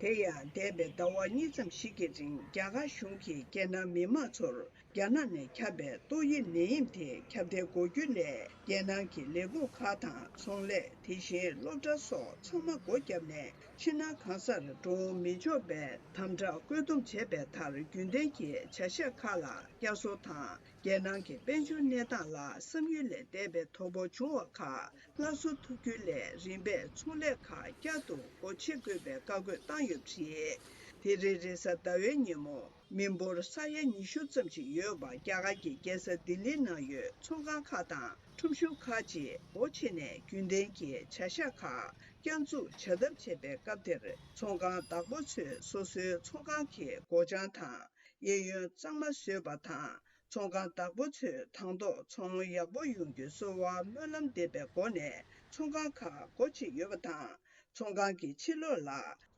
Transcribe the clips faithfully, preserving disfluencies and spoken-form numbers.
དེ་ཡང་འདས་པའི་ཟླ་བ་གཉིས་ཙམ་ཞིག་གི་རིང་རྒྱ་གར་གཞུང་གིས་རྒྱལ་ནང་མི་མང་ཚོར་རྒྱ་ནག་ནས་ཁྱབ་པའི་ཏོག་དབྱིབས་ནད་ཡམས་དེ་ཁྱབ་གདལ་འགོག་རྒྱུ་སླད་རྒྱལ་ནང་གི་ལས་ཁུངས་ཁག་དང་ཚོང་ལས། དེ་བཞིན་སློབ་གྲྭ་སོགས་ཚང་མ་སྒོ་བརྒྱབ་ནས་ཕྱི་ནང་གང་སར་འགྲོ་འོང་མི་ཆོག་པའི་དམ་དྲག་བཀོད་འདོམས་བྱས་པའི་མཐར་རྒྱུན་ལྡན་གྱི་བྱ་གཞག་ཁག་ལ་བསྐྱར་གསོ་དང་། རྒྱལ་ནང་གི་དཔལ་འབྱོར་གནས་སྟངས་ལ་བསམ་ཡུལ་ལས་འདས་པའི་དོ་ཕོག་བྱུང་བ་ཁག་སླར་གསོ་ཐུབ་རྒྱུའི་སླད་རིམ་པས་ཚོང་ལས་ཁག་བསྐྱར་དུ་སྒོ་ཕྱེ་དགོས་པའི་བཀའ་བཀོད་བཏང་ཡོད་པ་རེད། དེ་རིང་རེས་གཟའ་ཟླ་བའི་ཉིན་མོ་མི་འབོར་ས་ཡ་ཉི་ཤུ་ཙམ་ཞིག་ཡོད་པ་རྒྱ་གར་གྱི་རྒྱལ་ས་ལྡི་ལིའི་ནང་ཡོད་ཚོང་ཁང་ཁག་དང་ཁྲོམ་གཞུང་ཁག་ཅིག་སྒོ་ཕྱེ་ནས་རྒྱུན་ལྡན་གྱི་བྱ་གཞག་ཁག་བསྐྱར་འཛུགས་བྱ་ཐབས་བྱེད་པའི་སྐབས་དེར་ཚོང་ཁང་བདག་པོ་ཚོས་སོ་སོའི་ཚོང་ཁང་གི་སྒོ་བྱང་དང་། གཡས་གཡོན་གཙང་མ་བཟོས་པ་དང་། ཚོང་ཁང་བདག་པོ་ཚོས་དང་ཐོག་ཚོང་ཡག་པོ་ཡོང་རྒྱུའི་གསོལ་བ་སྨོན་ལམ་འདེབས་པའི་སྒོ་ནས་ཚོང་ཁང་ཁག་སྒོ་ཕྱེ་ཡོད་པ་དང་། ཚོང་ཁང་གི་ཕྱི་ལོགས་ལ་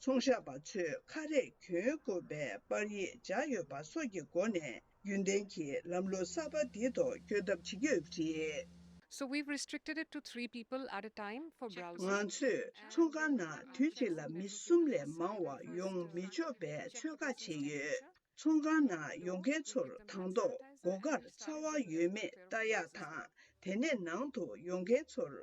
ཚོང་ཤག་པ་ཚོས་ཁ་རས་གྱོན་དགོས་པའི་པར་ཡིག་སྦྱར་ཡོད་པ་སོགས་ཀྱི་སྒོ་ནས་རྒྱུན་ལྡན་གྱི་ལམ་ལུགས་གསར་པ་འདིའི་ཐོག་བསྐྱོད་ཐབས་བྱེད་ཀྱི་ཡོད་པ་རེད། So we've restricted it to three people at a time for browsing. ང་ཚོས་ཚོང་ཁང་ནང་དུས་གཅིག་ལ་མི་གསུམ་ལས་མང་བ་ཡོང་མི་ཆོག་པའི་ཚོད་དཔག་བྱས་ཡོད། ཚོང་ཁང་ནང་ཡོང་མཁན་ཚོར་དང་ཐོག་སྒོ་ཁར་ཚ་བ་ཡོད་མེད་ལྟ་ཡག་དང་། དེ་ནས་ནང་དུ་ཡོང་མཁན་ཚོར་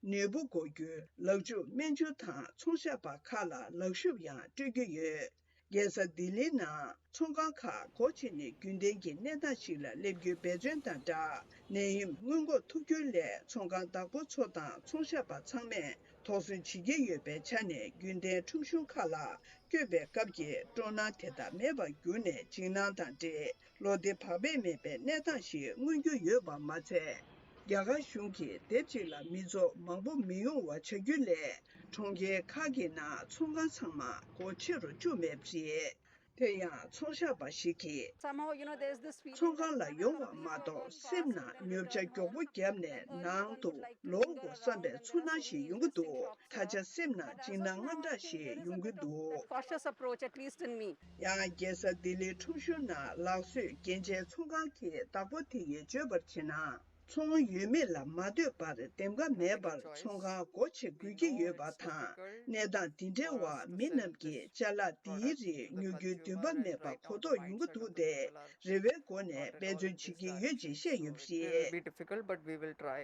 ནད་འབུ་འགོག་རྒྱུའི་ལག་འཇུ་སྨན་ཆུ་དང་ཚོང་ཤག་པ་ཁག་ལ་ལག་ཤུབས་ཡང་སྤྲོད་ཀྱི་ཡོད། རྒྱལ་ས་ལྡི་ལིའི་ནང་ཚོང་ཁང་ཁག་སྒོ་ཕྱེ་ནས་རྒྱུན་ལྡན་གྱི་གནས་སྟངས་ཤིག་ལ་སླེབས་རྒྱུའི་འབད་བརྩོན་དང་སྦྲགས། ནད་ཡམས་སྔོན་འགོག་ཐུབ་རྒྱུའི་སླད་ཚོང་ཁང་བདག་པོ་ཚོ་དང་ཚོང་ཤག་པ་ཚང་མས་དོགས་ཟོན་བྱེད་ཀྱི་ཡོད་པའི་ཆ་ནས་རྒྱུན་ལྡན་ཁྲོམ་གཞུང་ཁག་ལ་བསྐྱོད་པའི་སྐབས་ཀྱི་སྤྲོ་སྣང་དེ་དག་མེད་པར་གྱུར་ནས་འཇིགས་སྣང་དང་འབྲེལ་བློ་བདེ་བག་ཕེབས་མེད་པའི་གནས་སྟངས་ཤིག་མངོན་རྒྱུ་ཡོད་པ་མ་ཚད། རྒྱ་གར་གཞུང་གིས་སྡེབ་གཅིག་ལ་མི་ཚོགས་མང་པོ་མི་ཡོང་བ་བྱ་རྒྱུའི་སླད་གྲོང་ཁྱེར་ཁག་གི་ནང་ཚོང་ཁང་ཚང་མ་སྒོ་ཕྱེ་རུ་བཅུག་མེད་པ་རེད། དེ་ཡང་ཚོང་ཤག་པ་ཞིག་གིས། Somehow, you know, there's this feeling ཚོང་ཁང་ལ་ཡོང་བ་མ་གཏོགས་སེམས་ནང་ཉོ་ཆ་མགྱོགས་པོ་བརྒྱབ་ནས་ནང་དུ་ལོག་དགོས་བསམ་པའི་ཚོར་སྣང་ཞིག་ཡོང་གི་འདུག །ད་ཆ་སེམས་ནང་འཇིགས་སྣང་དངངས་སྐྲག་ཞིག་ཡོང་གི་འདུག། Cautious approach, at least in me. ཡང་རྒྱལ་ས་ལྡི་ལིའི་ཁྲོམ་གཞུང་ནང་ལག་བཟོས་རྒྱན་ཆའི་ཚོང་ཁང་གི་བདག་པོ་དེ་ཡིས་བརྗོད་པར་བྱས་ན། ཚོང་ཡོད་མེད་ལ་མ་ལྟོས་པར་འདེམས་ཀ་མེད་པར་ཚོང་ཁང་སྒོ་ཕྱེ་དགོས་ཀྱི་ཡོད་པ་དང་། གནས་སྟངས་འདི་འདྲའི་འོག་མི་རྣམས་ཀྱིས་ཅ་ལག་འདིའི་རིགས་ཉོ་རྒྱུའི་འདུན་པ་མེད་པ་གོ་རྟོགས་ཡོང་གི་འདུག་སྟེ། རེ་བའི་སྒོ་ནས་འབད་བརྩོན་བྱེད་ཀྱི་ཡོད་ཅེས་བཤད་ཡོད་པ་རེད། It will be difficult, but we will try.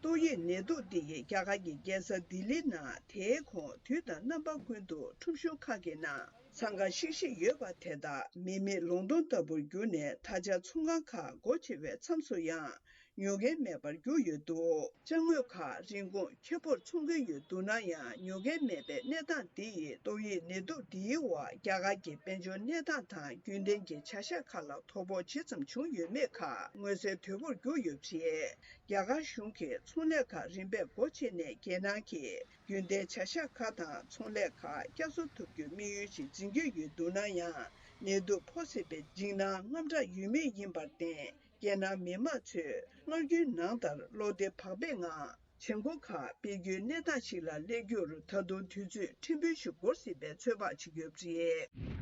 ཏོག་དབྱིབས་ནད་དུག་འདི་ཡིས་རྒྱ་གར་གྱི་རྒྱལ་ས་ལྡི་ལིའི་ནང་དེའི་གོང་དུས་དང་རྣམ་པ་ཀུན་ཏུ་ཁྲོམ་གཞུང་ཁག་གི་ནང་འཚང་ཁ་ཤིག་ཤིག་ཡོད་པ་དེ་དག་མི་མེད་ལུང་སྟོང་ལྟ་བུར་གྱུར་ནས། ད་ཆ་ཚོང་ཁང་ཁག་སྒོ་ཕྱེ་བའི་མཚམས་སུ་ཡང་ཉོ་མཁན་མེད་པར་གྱུར་ཡོད་འདུག །ཅ་དངོས་ཁག་རིན་གོང་ཁེ་པོར་འཚོང་གི་ཡོད་འདུག་ན་ཡང་ཉོ་མཁན་མེད་པའི་གནས་སྟངས་འདི་ཡིས་ཏོག་དབྱིབས་ནད་དུག་འདིའི་འོག་རྒྱ་གར་གྱི་དཔལ་འབྱོར་གནས་སྟངས་དང་རྒྱུན་ལྡན་གྱི་བྱ་གཞག་ཁག་ལ་དོ་ཕོག་ཇི་ཙམ་བྱུང་ཡོད་མེད་ཁག་མངོན་གསལ་དོད་པོར་གྱུར་ཡོད་པ་རེད། རྒྱ་གར་གཞུང་གིས་ཚོང་ལས་ཁག་རིམ་པས་སྒོ་ཕྱེ་ནས་རྒྱལ་ནང་གི་རྒྱུན་ལྡན་བྱ་གཞག་ཁག་དང་ཚོང་ལས་ཁག་བསྐྱར་གསོ་ཐུབ་རྒྱུའི་དམིགས་ཡུལ་ཞིག་འཛིན་གྱི་ཡོད་འདུག་ན་ཡང་། ནད་དུག་ཕོག་སྲིད་པའི་འཇིགས་སྣང་དངངས་སྐྲག་ཡོད་མེད་ཡིན་པར་བརྟེན། རྒྱལ་ནང་མི་མང་ཚོས་སྔར་རྒྱུན་ནང་ལྟར་བློ་བདེ་བག་ཕེབས་ངང་བྱེད་སྒོ་ཁག་སྤེལ་རྒྱུའི་གནས་སྟངས་ཤིག་ལ་སླེབས་རྒྱུར་ད་དུང་དུས་ཚོད་ཕྲན་བུ་ཞིག་འགོར་སྲིད་པའི་ཚོད་དཔག་བྱེད་ཀྱི་ཡོད་པ་རེད།